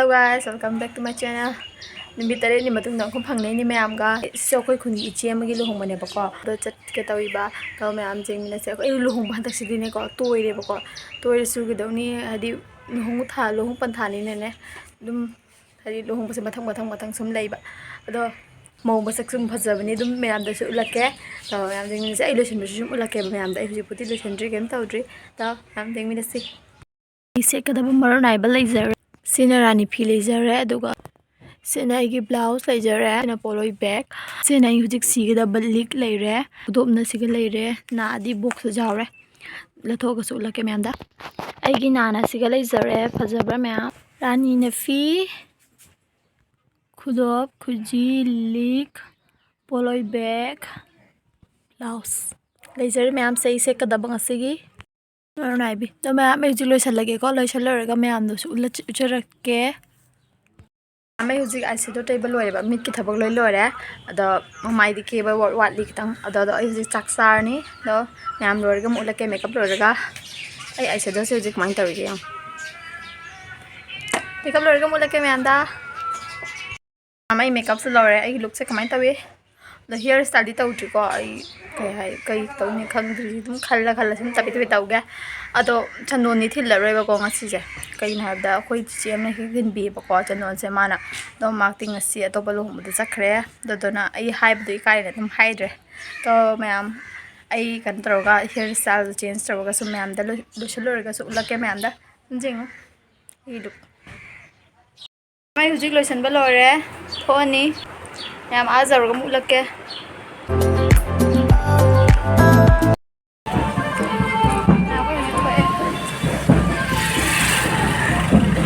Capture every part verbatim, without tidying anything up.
Guys, welcome back to my channel. ꯅꯨꯃꯤꯠ ꯇꯔꯦꯠꯅꯤ ꯃꯇꯨꯡꯗ ꯑꯃꯨꯛ ꯐꯪꯅꯩꯅꯤ ꯃꯌꯥꯝꯒ꯫ ꯁꯤꯁꯦ ꯑꯩꯈꯣꯏ ꯈꯨꯟꯒꯤ ꯏꯆꯦ ꯑꯃꯒꯤ ꯂꯨꯍꯣꯡꯕꯅꯦꯕꯀꯣ, ꯑꯗꯣ ꯆꯠꯀꯦ ꯇꯧꯔꯤꯕ꯫ ꯑꯗꯣ ꯃꯌꯥꯝ ꯌꯦꯡꯃꯤꯟꯅꯁꯦ꯫ ꯑꯩꯈꯣꯏ ꯂꯨꯍꯣꯡꯕ ꯍꯟꯗꯛꯁꯤꯗꯤꯅꯦꯀꯣ ꯇꯣꯏꯔꯦꯕꯀꯣ꯫ ꯇꯣꯏꯔꯁꯨ ꯀꯩꯗꯧꯅꯤ, ꯍꯥꯏꯗꯤ ꯂꯨꯍꯣꯡ ꯊꯥ, ꯂꯨꯍꯣꯡ ꯄꯟꯊꯥꯅꯤꯅꯅꯦ, ꯑꯗꯨꯝ ꯍꯥꯏꯗꯤ ꯂꯨꯍꯣꯡꯕꯁꯦ ꯃꯊꯪ ꯃꯊꯪ ꯃꯊꯪ ꯁꯨꯝ ꯂꯩꯕ꯫ ꯑꯗꯣ ꯃꯧ ꯃꯁꯛꯁꯨ ꯑꯗꯨꯝ ꯐꯖꯕꯅꯤ, ꯑꯗꯨꯝ ꯃꯌꯥꯝꯗꯁꯨ ꯎꯠꯂꯛꯀꯦ꯫ ꯑꯗꯣ ꯃꯌꯥꯝ ꯌꯦꯡꯃꯤꯟꯅꯁꯦ꯫ ꯑꯩ ꯂꯣꯏꯁꯤꯟꯕꯁꯨ ꯁꯨꯝ ꯎꯠꯂꯛꯀꯦꯕ ꯃꯌꯥꯝꯗ꯫ ꯑꯩ ꯍꯧꯖꯤꯛꯄꯨꯗꯤ ꯂꯣꯏꯁꯤꯟꯗ꯭ꯔꯤ, ꯀꯩꯝ ꯇꯧꯗ꯭ꯔꯤ꯫ ꯑꯗꯣ ꯃꯌꯥꯝ ꯌꯦꯡꯃꯤꯟꯅꯁꯤ꯫ ꯑꯩ ꯁꯦꯠꯀꯗꯕ ꯃꯔꯨ ꯅꯥꯏꯕ ꯂꯩꯖꯔꯦ꯫ ꯁꯤꯅ ꯔꯥꯅꯤ ꯐꯤ ꯂꯩꯖꯔꯦ, ꯑꯗꯨꯒ ꯁꯤꯅ ꯑꯩꯒꯤ ꯕ꯭ꯂꯥꯎꯁ ꯂꯩꯖꯔꯦ, ꯁꯤꯅ ꯄꯣꯂꯣꯏ ꯕꯦꯒ, ꯁꯤꯅ ꯑꯩ ꯍꯧꯖꯤꯛ ꯁꯤꯒꯗꯕ ꯂꯤꯛ ꯂꯩꯔꯦ, ꯈꯨꯗꯣꯞꯅ ꯁꯤꯒ ꯂꯩꯔꯦ, ꯅꯥꯗꯤ ꯕꯣꯛꯁꯁꯨ ꯌꯥꯎꯔꯦ, ꯂꯧꯊꯣꯛꯑꯒꯁꯨ ꯎꯠꯂꯛꯀꯦ ꯃꯌꯥꯝꯗ꯫ ꯑꯩꯒꯤ ꯅꯥꯅ ꯁꯤꯒ ꯂꯩꯖꯔꯦ, ꯐꯖꯕ꯭ꯔꯥ ꯃꯌꯥꯝ? ꯔꯥꯅꯤꯅ ꯐꯤ, ꯈꯨꯗꯣꯞ, ꯈꯨꯖꯤ, ꯂꯤꯛ, ꯄꯣꯂꯣꯏ ꯕꯦꯒ, ꯕ꯭ꯂꯥꯎꯁ ꯂꯩꯖꯔꯦ ꯃꯌꯥꯝꯁꯦ ꯑꯩ ꯁꯦꯠꯀꯗꯕ ꯉꯁꯤꯒꯤ꯫ ꯃꯔꯨ ꯅꯥꯏꯕꯤ꯫ ꯑꯗꯣ ꯃꯌꯥꯝ ꯑꯩ ꯍꯧꯖꯤꯛ ꯂꯣꯏꯁꯤꯜꯂꯒꯦꯀꯣ꯫ ꯂꯣꯏꯁꯤꯜꯂꯣꯏꯔꯒ ꯃꯌꯥꯝꯗꯨꯁꯨ ꯎꯠꯂ-, ꯎꯠꯆꯔꯛꯀꯦ꯫ ꯃꯌꯥꯝ ꯑꯩ ꯍꯧꯖꯤꯛ ꯑꯥꯏꯁꯦꯗꯣ ꯇꯩꯕ ꯂꯣꯏꯔꯦꯕ꯫ ꯃꯤꯠꯀꯤ ꯊꯕꯛ ꯂꯣꯏ ꯂꯣꯏꯔꯦ꯫ ꯑꯗꯣ ꯃꯃꯥꯏꯗꯤ ꯀꯦꯕ ꯋꯥ-, ꯋꯥꯠꯂꯤ ꯈꯤꯇꯪ꯫ ꯑꯗꯣ, ꯑꯗꯣ ꯑꯩ ꯍꯧꯖꯤꯛ ꯆꯥꯛ ꯆꯥꯔꯅꯤ꯫ ꯑꯗꯣ ꯃꯌꯥꯝ ꯂꯣꯏꯔꯒ ꯑꯃꯨꯛ ꯎꯠꯂꯛꯀꯦ꯫ ꯃꯦꯀꯞ ꯂꯣꯏꯔꯒ ꯑꯩ ꯑꯥꯏꯁꯦꯗꯣꯁꯦ ꯍꯧꯖꯤꯛ ꯀꯃꯥꯏꯅ ꯇꯧꯔꯤꯒꯦ ꯌꯦꯡꯉꯣ꯫ ꯃꯦꯀꯞ ꯂꯣꯏꯔꯒ ꯑꯃꯨꯛ ꯎꯠꯂꯛꯀꯦ ꯃꯌꯥꯝꯗ꯫ ꯃꯌꯥꯝ ꯑꯩ ꯃꯦꯀꯞꯁꯨ ꯂꯣꯏꯔꯦ꯫ ꯑꯩꯒꯤ ꯂꯨꯛꯁꯦ ꯀꯃꯥꯏꯅ ꯇꯧꯏ? ꯑꯗꯣ ꯍꯤꯌꯔ ꯁ꯭ꯇꯥꯏꯜꯗꯤ ꯇꯧꯗ꯭ꯔꯤꯀꯣ꯫ ꯑꯩ ꯀꯩ ꯍꯥꯏ-, ꯀꯩ ꯇꯧꯅꯤ ꯈꯪꯗ꯭ꯔꯤ꯫ ꯑꯗꯨꯝ ꯈꯜꯂ ꯈꯜꯂ ꯁꯨꯝ ꯇꯞꯄꯤ ꯇꯞꯄꯤ ꯇꯧꯒꯦ꯫ ꯑꯗꯣ ꯆꯟꯗꯣꯟꯗꯤ ꯊꯤꯜꯂꯔꯣꯏꯕꯀꯣ ꯉꯁꯤꯁꯦ꯫ ꯀꯩꯒꯤꯅꯣ ꯍꯥꯏꯕꯗ ꯑꯩꯈꯣꯏ ꯆꯤꯆꯦ ꯑꯃꯅ ꯍꯦꯛ ꯊꯤꯟꯕꯤꯌꯦꯕꯀꯣ ꯆꯟꯗꯣꯟꯁꯦ ꯃꯥꯅ꯫ ꯑꯗꯣ ꯃꯥꯛꯇꯤ ꯉꯁꯤ ꯑꯇꯣꯞꯄ ꯂꯨꯍꯣꯡꯕꯗ ꯆꯠꯈ꯭ꯔꯦ꯫ ꯑꯗꯨꯗꯨꯅ ꯑꯩ ꯍꯥꯏꯕꯗꯣ ꯏꯀꯥꯏꯅ ꯑꯗꯨꯝ ꯍꯥꯏꯗ꯭ꯔꯦ꯫ ꯑꯗꯣ ꯃꯌꯥꯝ ꯑꯩ ꯀꯩꯅꯣ ꯇꯧꯔꯒ ꯍꯤꯌꯔ ꯁ꯭ꯇꯥꯏꯜꯗꯣ ꯆꯦꯟꯖ ꯇꯧꯔꯒꯁꯨ ꯃꯌꯥꯝꯗ ꯂꯣꯏ-, ꯂꯣꯏꯁꯤꯜꯂꯣꯏꯔꯒꯁꯨ ꯎꯠꯂꯛꯀꯦ ꯃꯌꯥꯝꯗ꯫ ꯑꯗꯨꯝ ꯌꯦꯡꯉꯨ ꯑꯩꯒꯤ ꯂꯨꯛ꯫ ꯑꯩ ꯍꯧꯖꯤꯛ ꯂꯣꯏꯁꯤꯟꯕ ꯂꯣꯏꯔꯦ, ꯊꯣꯛꯑꯅꯤ꯫ ꯃꯌꯥꯝ ꯑꯥ ꯌꯧꯔꯒ ꯑꯃꯨꯛ ꯎꯠꯂꯛꯀꯦ꯫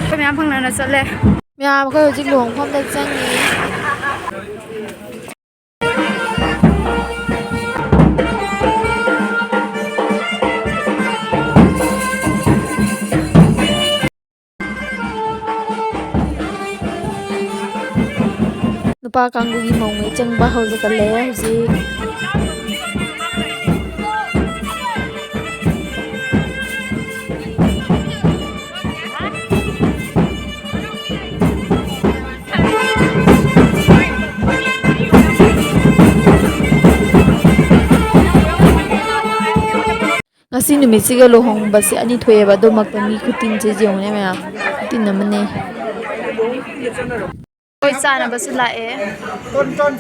ꯑꯩꯈꯣꯏ ꯃꯌꯥꯝ ꯐꯪꯅꯅ ꯆꯠꯂꯦ꯫ ꯃꯌꯥꯝ ꯑꯩꯈꯣꯏ ꯍꯧꯖꯤꯛ ꯂꯨꯍꯣꯡꯐꯝꯗ ꯆꯪꯉꯤ꯫ ꯅꯨꯄꯥ ꯀꯥꯡꯕꯨꯒꯤ ꯃꯧꯉꯩ ꯆꯪꯕ ꯍꯧꯖꯤꯛ꯫ ꯁꯤ ꯅꯨꯃꯤꯠꯁꯤꯒ ꯂꯨꯍꯣꯡꯕꯁꯦ ꯑꯅꯤ ꯊꯣꯛꯑꯦꯕ, ꯑꯗꯨꯃꯛꯇ ꯃꯤ ꯈꯨꯇꯤꯟꯁꯦ ꯌꯦꯡꯉꯨꯅꯦ ꯃꯌꯥꯝ, ꯈꯨꯇꯤꯟ ꯑꯃꯅꯦ꯫ ꯑꯩꯈꯣꯏ ꯆꯥꯅꯕꯁꯨ ꯂꯥꯛꯑꯦ꯫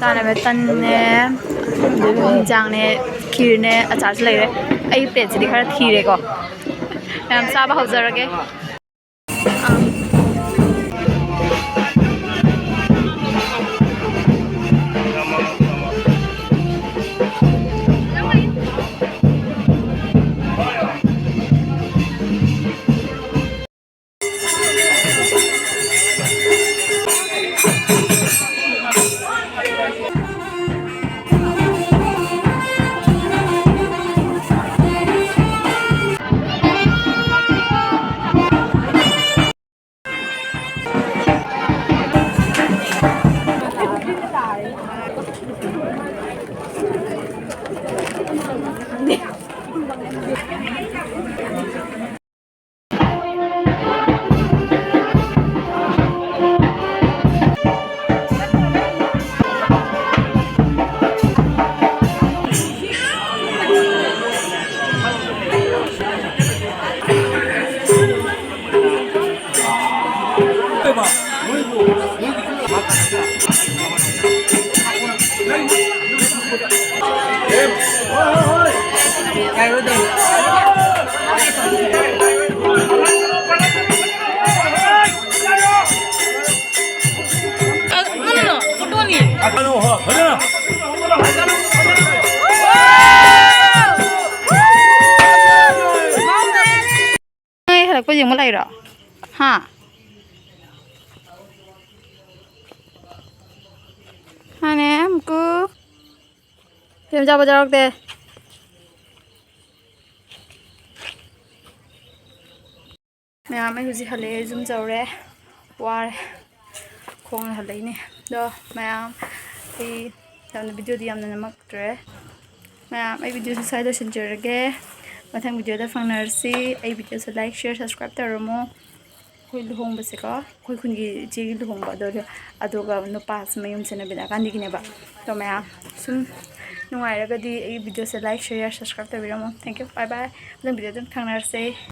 ꯆꯥꯅꯕ ꯇꯟꯅꯦ, ꯑꯗꯨꯒ ꯍꯤꯟꯖꯥꯡꯅꯦ, ꯈꯤꯔꯅꯦ, ꯑꯆꯥꯔꯁꯨ ꯂꯩꯔꯦ꯫ ꯑꯩ ꯄ꯭ꯂꯦꯠꯁꯤꯗꯤ ꯈꯔ ꯊꯤꯔꯦꯀꯣ꯫ ꯃꯌꯥꯝ ꯆꯥꯕ ꯍꯧꯖꯔꯒꯦ꯫ ꯅꯣꯏ ꯍꯜꯂꯛꯄ ꯌꯦꯡꯕ ꯂꯥꯛꯏꯔꯣ? ꯍꯥ? ꯃꯥꯅꯦ, ꯑꯃꯨꯛꯀꯨ꯫ ꯐꯤꯂꯝ ꯆꯥꯕ ꯌꯥꯎꯔꯛꯇꯦ꯫ ꯃꯌꯥꯝ, ꯑꯩ ꯍꯧꯖꯤꯛ ꯍꯜꯂꯛꯑꯦ, ꯌꯨꯝ ꯌꯧꯔꯦ, ꯋꯥꯔꯦ, ꯈꯣꯡꯅ ꯍꯜꯂꯛꯏꯅꯦ꯫ ꯑꯗꯣ ꯃꯌꯥꯝ, ꯑꯩ ꯌꯥꯝꯅ, ꯚꯤꯗꯤꯑꯣꯗꯤ ꯌꯥꯝꯅ ꯅꯝꯃꯛꯇ꯭ꯔꯦ꯫ ꯃꯌꯥꯝ, ꯑꯩ ꯚꯤꯗꯤꯑꯣꯁꯦ ꯁ꯭ꯋꯥꯏꯗ ꯂꯣꯏꯁꯤꯟꯖꯔꯒꯦ꯫ ꯃꯊꯪ ꯚꯤꯗꯤꯑꯣꯗ ꯐꯪꯅꯔꯁꯤ꯫ ꯑꯩ ꯚꯤꯗꯤꯑꯣꯁꯦ like, share, subscribe ꯇꯧꯔꯝꯃꯣ꯫ ꯑꯩꯈꯣꯏ ꯂꯨꯍꯣꯡꯕꯁꯦꯀꯣ, ꯑꯩꯈꯣꯏ ꯈꯨꯟꯒꯤ ꯏꯆꯦꯒꯤ ꯂꯨꯍꯣꯡꯕ, ꯑꯗꯨ, ꯑꯗꯨꯒ ꯅꯨꯄꯥꯁꯤ ꯃꯌꯨꯝꯁꯤꯅ ꯕꯤꯅꯥꯀꯥꯟꯗꯤꯒꯤꯅꯦꯕ꯫ ꯑꯗꯣ ꯃꯌꯥꯝ ꯁꯨꯝ ꯅꯨꯡꯉꯥꯏꯔꯒꯗꯤ ꯑꯩꯒꯤ videoꯁꯦ like, share, subscribe ꯇꯧꯕꯤꯔꯝꯃꯣ꯫ Thank you, bye bye꯫ ꯃꯊꯪ video ꯑꯗꯨꯝ ꯊꯦꯡꯅꯔꯁꯦ꯫